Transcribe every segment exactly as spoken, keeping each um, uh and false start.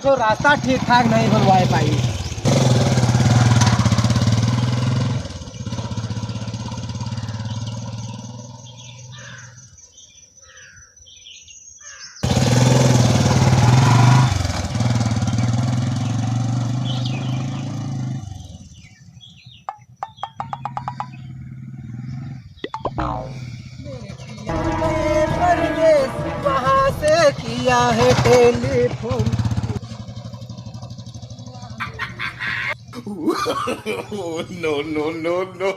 तो रास्ता ठीक ठाक नहीं बनवाए पाई। परदेस वहाँ से किया है टेलीफोन। No, no, no, no।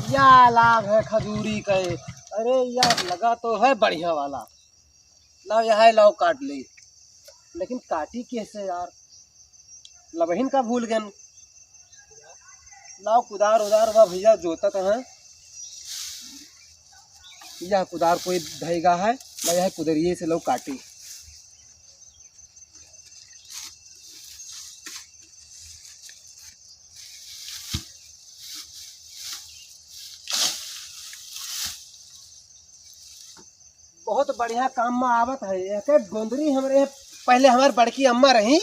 या लाभ है खजूरी के। अरे यार, लगा तो है बढ़िया वाला। लाओ, यह है, लाओ, काट ले। लेकिन काटी कैसे यार? लबहिन का भूल गन। लाओ, कुदार उदार बा भैया, जोतत हैं। यह कुदार कोई धैगा है, मैं यह कुदरिये से लोग काटी। बहुत बढ़िया काम में आवत है। एके गोंदरी हमरे, पहले हमार बड़की अम्मा रही,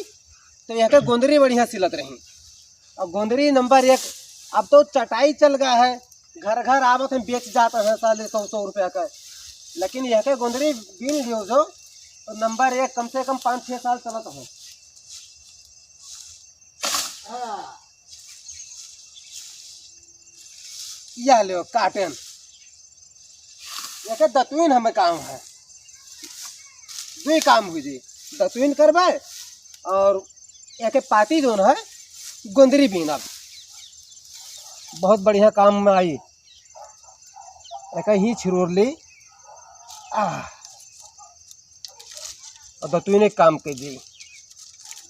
तो एके गोंदरी बढ़िया सिलत रही। और गोंदरी नंबर एक, अब तो चटाई चल गया है, घर घर आवत है, बेच जाता है साले सौ सौ रुपया का। लेकिन एके गोंदरी बीन लियो जो, तो नंबर एक, कम से कम पाँच छः साल चलत है। हाँ। या लो काटन। एके दतुइन हमें काम है, दुई काम हुई जी, दतुइन करबे और एके पाती जोन है गोंदरी बीनब, बहुत बढ़िया काम में आई। एके ही छिरोर ली। आह। और दतुइन एक काम कर दी,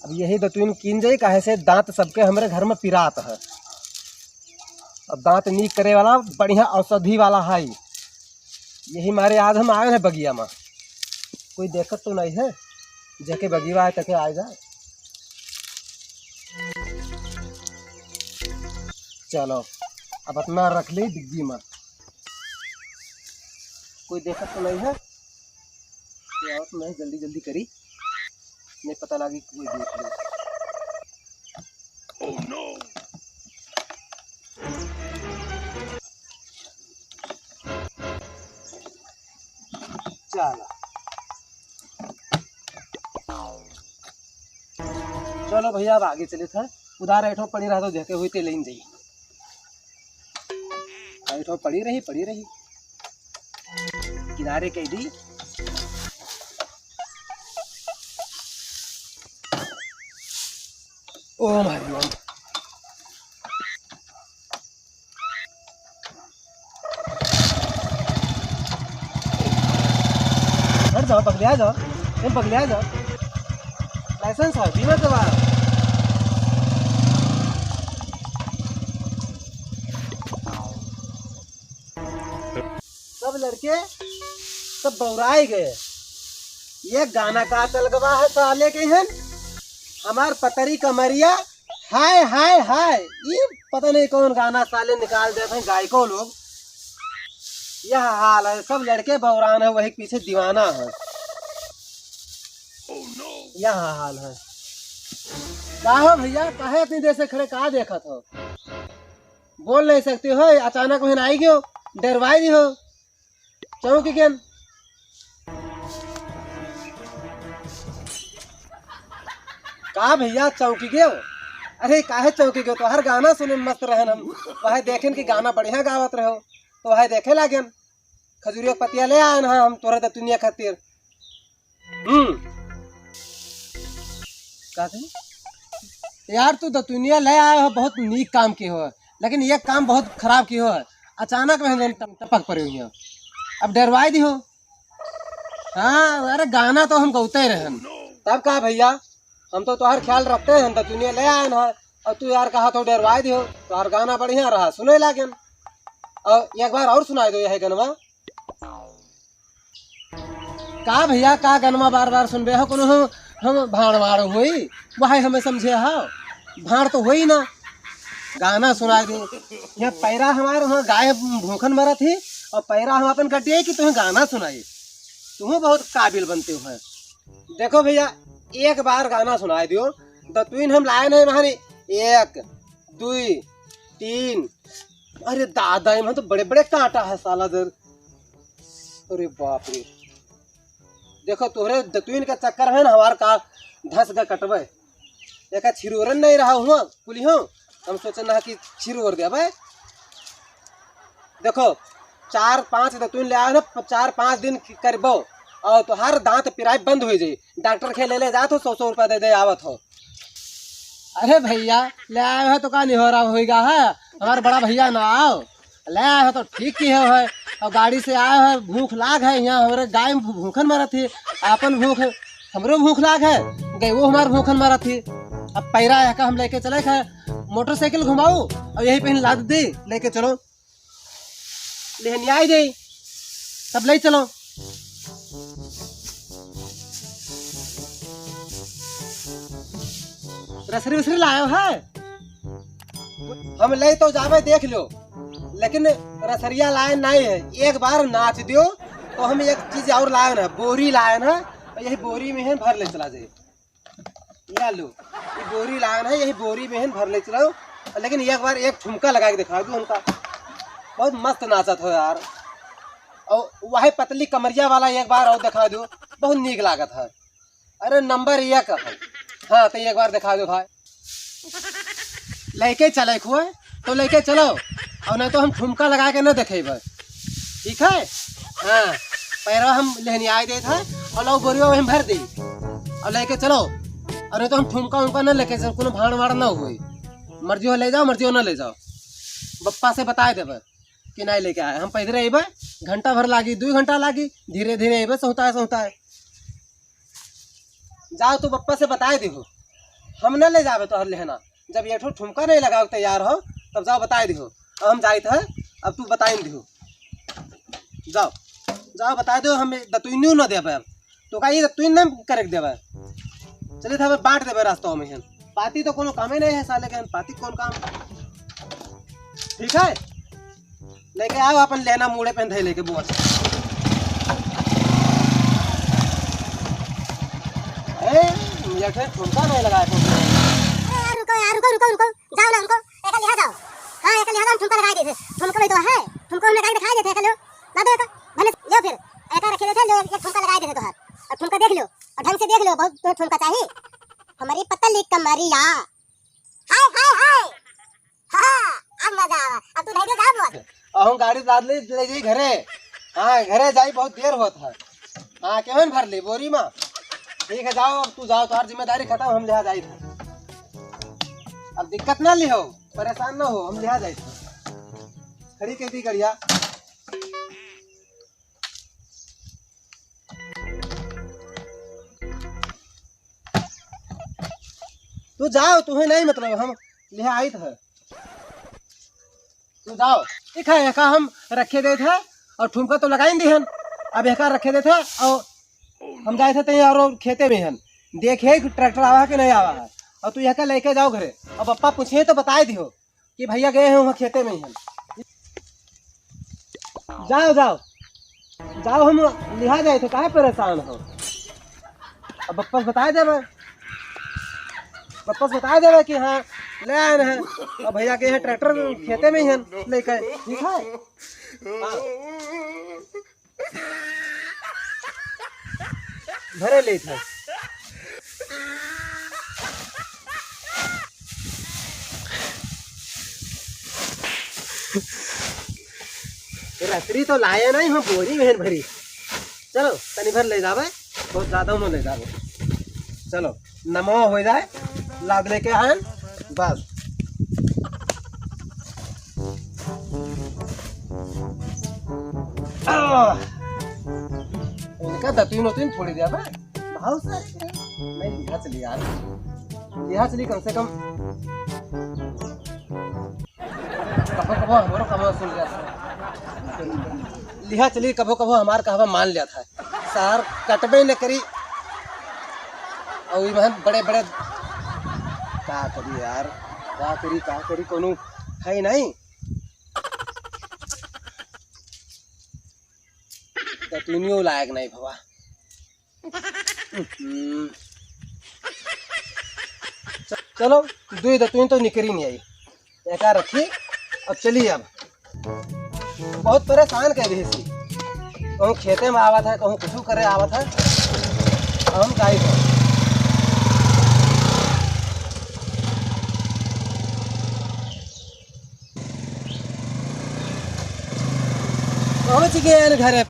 अब यही दतुइन कीन जाई, काहे से दांत सबके हमरे घर में पिरात है। और दांत नीक करे वाला बढ़िया औषधि वाला है। यही मारे आज हम आए हैं बगिया में। कोई देखत तो नहीं है, जेके बगिया आए तके आए जाए। चलो, अब अपना रख ले डिग्गी में। कोई देखत तो नहीं है, कोई आवत तो नहीं, जल्दी जल्दी करी, नहीं पता लागी कोई देख ले। चला। चलो भैया, अब आगे चले थे। उधार ऐठो पड़ी रहा तो जेके हुई ते लेन जाई। ऐठो पड़ी रही, पड़ी रही। किनारे कह दी। ओम हरिओम। हट जाओ, पगलिया जाओ, तुम पगलिया जाओ। लाइसेंस है, बीमा करवा। सब लड़के सब बौराए गए। ये गाना का चल गवा है साले के हन, हमार पतरी कमरिया, हाय हाय हाय। ये पता नहीं कौन गाना साले निकाल देते हैं गायकों लोग। यह हाल है, सब लड़के बौरान है, वही के पीछे दीवाना है। यह हाल है। का हो भैया, काहे इतनी देर से खड़े, का देखत हो? बोल नहीं सकते हो, अचानक में आई गयो, डरवाई दी हो, चौंक गन। का भैया चौंक गयो? अरे काहे चौंक गयो? तोहर गाना सुने में मस्त रहन हम, वह देखेन कि गाना बढ़िया गावत रहो, तो वह देखे लागेन। खजूरिया के पतिया ले आएन ह हम तोहरे दतुनिया खातिर। हम्म। का कही? यार, तू दतुनिया ले आए हो, बहुत नीक काम किए हो, लेकिन ये काम बहुत खराब किए हो। अचानक में हम टपक पड़े हुए हैं, अब डरवाई दी हो। हाँ, अरे गाना तो हम गौते रहन। तब का भैया, हम तो तोहार ख्याल रखते हैं, दतुनिया ले आए ना, और तू यार कहा तो डरवाई दी हो, तोहार गाना बढ़िया रहा, सुने लागेन। और एक बार और सुनाई दो यही गनवा। का भैया, का गनमा बार बार सुनबे हो? कोनो हम, हम भाड़ वाड़ होई, वही हमें समझे हो? भाड़ तो होई ना। गाना सुनाए दे। यहाँ पैरा हमारे वहाँ गाय भूखन मरत ही और पैरा हम अपन कटिए कि तुम्हें गाना सुनाई। तुम्हें बहुत काबिल बनते हो। देखो भैया, एक बार गाना सुनाए दियो। दतुइन हम लाए नहीं महानी, एक, दुई, तीन। अरे दादा, इमहन तो बड़े बड़े कांटा है साला दर। अरे बाप रे, देखो तोहरे दतुइन के चक्कर में ना हमार का धस ग कटबे। एका छिरोरन नहीं रहा हुआ कुलिहो, हम सोचे ना कि छिरोर देबे। देखो, चार पांच दतुइन ले आए ना, प-, चार पांच दिन की करबो और तोहार दांत पिराई बंद हो जाई। डॉक्टर के ले ले जात हो, सौ सौ रुपया दे दे आवत हो। अरे भैया, ले आए हो तो का निहोरा होइगा है? हमार बड़ा भैया ना आओ, ले आए हो तो ठीक किहे हो है। और गाड़ी से आए हो, भूख लाग है, यहाँ हमरे गाय में भू-, भूखन मरत ही, आपन भूख, हमरो भूख लाग है, गइवो हमार भूखन मरत ही। अब पैरा है का हम लेके चले है, मोटरसाइकिल घुमाओ और यही पे लाद दे, लेके चलो। लेहनियाई दे, तब ले चलो। रसरी उसरी लायो है? हम ले तो जावे देख लो, लेकिन रसरिया लाए नहीं है। एक बार नाच दियो तो हम एक चीज और लाए ना, बोरी लाए ना, और यही बोरी में है भर ले चला जाए। या लो, ये बोरी लान है, यही बोरी में है, भर ले चलो। लेकिन एक बार एक ठुमका लगा के दिखा दो उनका, बहुत मस्त नाचत हो यार। और वही पतली कमरिया वाला एक बार और दिखा दो, बहुत नीक लागत है। अरे नंबर एक है। हाँ, तो एक बार दिखा दो भाई। लेके चले खुए तो लेके चलो, और नहीं तो हम ठुमका लगा के न देखेबे, ठीक है? हाँ, पैरवा हम लेहनियाई देत है और लो बोरिया वहीं भर दे और लेके चलो, और नहीं तो हम ठुमका उमका न लेके चल, कोनो भाड़ वाड़ न होई। मर्जी हो ले जाओ, मर्जी हो न ले जाओ, बप्पा से बताए देबे कि नहीं लेके आए। हम पैदल अइबे, घंटा भर लागी, दू घंटा लागी, धीरे धीरे अइबे, सहुताए सहुताए। जाओ तू बप्पा से बताए दिहो, हम न ले जाबे तोहर लेहना। जब ये ठो ठुमका नहीं लगावे के तैयार हो, तब जाओ बताए दिहो। अब हम जाइत है, अब तू बताइन दिहो। जाओ, जाओ बताए दिहो, हम दतुइनियो न देबे अब। तो का ये दतुइन न करे के देबे? चलित है, बांट देबे रास्ता में हन। पाती तो कोनो कामे नहीं है साले के, पाती कौन काम? ठीक है, लेके आओ अपन लेहना मूड़े पे धई लेके बोझ। ए, ये ठे ठुमका नहीं लगाए तो। ए, यार, रुको यार, रुको, रुको, रुको, जाओ ना, रुको, एका लिहा जाओ। हाँ, एका लिहा जाओ, ठुमका लगाए देते, ठुमका भी तो है, ठुमका हमने गाड़ी दिखाई देते, एका लो, ला दो एका, भले लो फिर, एका रखे देते, लो, एक ठुमका लगाए देते तोहार, अब ठुमका देख लो, और ढंग से देख लो, बहुत तुम्हें ठुमका चाहिए, हमारी पतली कमरिया, हाय, हाय, हाय। हाँ, अब मजा आवा। अब तू धैर्य जा बोल। अहूँ गाड़ी लाद ले, ले जाई घरे। हाँ, घरे जाई, बहुत देर होत है। हाँ, केवन भर ली बोरी मा? ठीक है, जाओ, अब तू जाओ, तोहार जिम्मेदारी खत्म, हम लिहा जाई थे। अब दिक्कत ना लिहो, परेशान ना हो, हम लिहा जाई थे। खड़ी कर दी गड़िया। तू जाओ, तुम्हें नहीं मतलब, हम लिहा आइत है। तू जाओ। ठीक है, एका हम रखे देत है और ठुमका तो लगाइन दिहन। अब एका रखे देत है और हम जाइत है तहीं और खेते में हन। देखे कि ट्रैक्टर आवा है कि नहीं आवा है। और तू एका लेके जाओ घरे। अब पप्पा पूछे तो बताए दिहो कि भैया गए हैं वहाँ खेते में ही हन। जाओ, जाओ। जाओ, हम लिहा जाए थे, काहे परेशान हो? अब बप्पा से बताए देबे, बप्पा से बताए देबे कि हाँ, ले आए हैं। अब भैया के यहाँ ट्रैक्टर खेते में ही है, लेके, ठीक है? हाँ। भरे लेत है। रसरी तो लाया नहीं, हम बोरी में भरी। चलो, तनी भर ले जावे, बहुत ज्यादा उन्हों ले जावे। चलो, नमो हो जाए, लाद लेके आए, बस। आह! इनका दतुइन उतुइन फोड़ी दिया बा। भाव से नहीं, लिहा चली यार, लिहा चली कम से कम। कबो कबो हमरो कमवा सुन लिया था। लिहा चली कबो कबो हमार कहवा मान लिया था। सार कटबे न करी। और इमहन बड़े बड़े का करी यार। का करी, का करी, कोनो है नहीं। दतुनियो लायक नहीं भवा। हम्म। च-, चलो, दुई दतुन तो निकरी नहीं आई। एका रखी, अब चली अब। बहुत परेशान कर रही थी। कहूँ खेते में आवत है, कहूँ कुछ करे आवत है। अब हम काई करें? पहुँच गए हैं घरे।